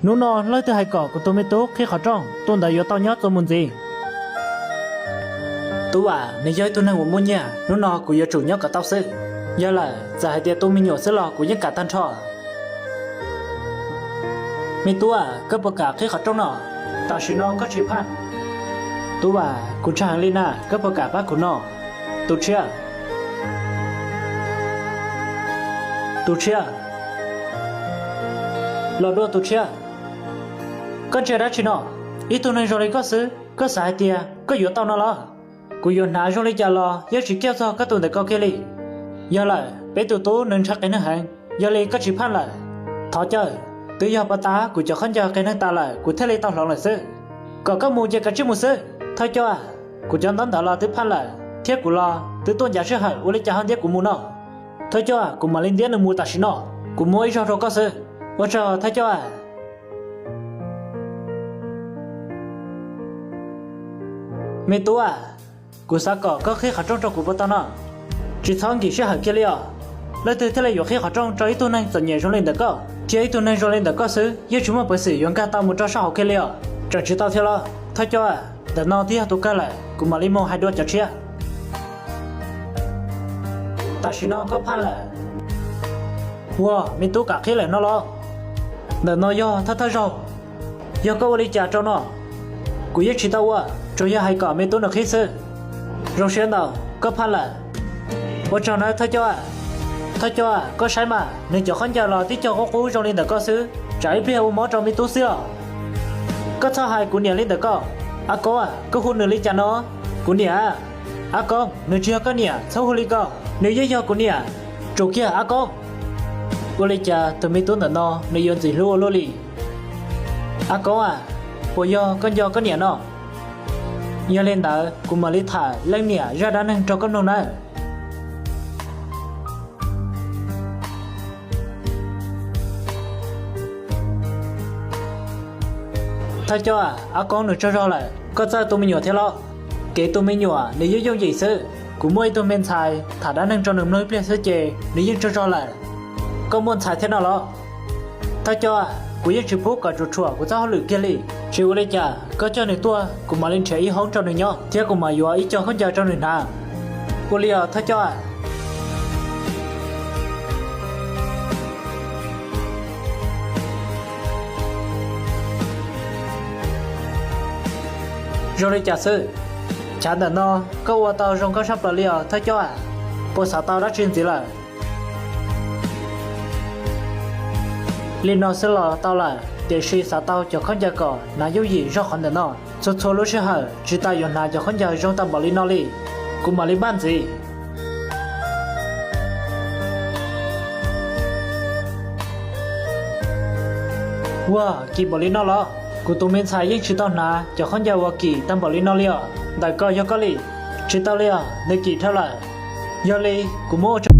Hnub no leej twg hais kom kuv tus me tub qhib qhov rooj, tus ntawd yuav tau nyob txuas mus ntxiv. Tub Vam, nws yog ib tug neeg uas muaj nyiaj, hnub no kuv yuav tsum nyob kom tau xwb. Yog lawm, txawm hais tias tu me nyuam xwb los kuv yeej kam tag nrho. Me tub Vam, koj puas kam qhib qhov rooj no? Tam sim no koj tsis phaj. Tub Vam, kuv ntshai heev li na, koj puas kam pab kuv no? Tus Tshiab, tus Tshiab, los dua tus Tshiab. Koj ntsia dab tsi no? Ib tug neeg zoo li koj xwb, koj xav hais tias koj yuav tau no los? Kuv yuav hnav zoo li cas los yeej tsis kiag txog koj tus ntawm ko kiag li. Yog lawm, peb tus tub nws ntshai qias neeg heev, yog li koj tsis phaj lawm. Thov caw, twb yog puag ta kuv cov khaub ncaws qias neeg tas lawm kuv thiaj li tau hloov lawm xwb. Kom koj mus ces kav tsij mus xwb. Thawj coj, kuv cov ntaub ntawv los twb phaj lawm thiab kuv los twb tuaj ncav sij hawm, ua li cas ho ntiab kuv mus no? Thawj coj, kuv mam li ntiab nws mus tam sim no, kuv muab ib zaug rau koj xwb. Ua tsaug thawj coj. Me tub, kuv xav kom koj qhib qhov rooj rau kuv puag ta no. Tsis txhob nkim sij hawm kiag li os. Leej twg thiaj li yuav qhib qhov rooj rau ib tug neeg txom nyem zoo li ntawm koj? Thiab ib tug neeg zoo li ntawm koj xwb yeej tsis muaj peev xwm yuav nkag tau mus rau sab hauv kiag li os. Tseem tsis tau thiab los? Thawj coj, ntawm no twb yog tus kawg lawm, kuv mam li mus hais dua cov tshiab. Tam sim no koj phaj lawm. Ua, me tub kam qhib lawm no los? Ntawm no yog thawj thawj zaug. Yog koj ua li cas rau no? Kuv yeej tsis tau ua, tsuas yog hais kom me tub nws qhib xwb. Zoo siab ntau, koj phaj lawm. Ua tsaug nawb thawj coj. Thawj coj, koj saib mas, nws cov khaub ncaws los tib co qub qub zoo li ntawm koj xwb, tsam ib pliag ua mob rau me tub xwb os. Koj txhob hais kuv niam li ntawm koj. A Koob, koj hu nws li cas no? Kuv niam. A Koob, nws tsis yog koj niam, txhob hu li ko. Nws yeej yog kuv niam. Tsum kiag A Koob. Ua li cas tus me tub ntawm no nws yuav ntxim hlub ua luaj li? A Koob, puas yog koj nco koj niam no? Yog li ntawd kuv mam li tham leej niam zaj dab neeg rau koj mloog nawb. Thawj coj, A Koob nws tsaug zog lawm, koj txawj tu me nyuam thiab los? Kev tu me nyuam nws yeej yooj yim xwb. Kuv muaj ib tug me ntxhais tham dab neeg rau nws mloog ib pliag xwb ces nws yeej tsaug zog lawm. Koj muaj ntxhais thiab no los? Thawj coj, kuv yeej tsis pub kom tsuam tshuam kuv txoj hauj lwm kiag li. Tsis ua li cas, koj coj nws tuaj kuv mam li nrhiav ib hoob rau nws nyob thiab kuv mam yuav ib co khaub ncaws rau nws hnav. Ua li os thawj coj. Zoo li cas xwb? Chav ntawm no koj ua tau zoo nkauj tshaj plaws li os thawj coj. Puas xav tau dab tsi ntxiv lawm? Li no xwb los tau lawm, tiam sis xav tau cov khaub ncaws kom hnav yooj yim zog qhov ntawm no. Txhua txhua lub sij hawm tsis tas yuav hnav cov khaub ncaws zoo tau npaum li no li. Kuv mam li npaj ntxiv. Ua, kim npaum li no los? Kuv tus me ntxhais yeej tsis tau hnav cov khaub ncaws uas kim tau npaum li no li os. Ntawm ko yog koj li? Tsis tau li os, nws kim dhau lawm. Yog li, kuv muab ua tso.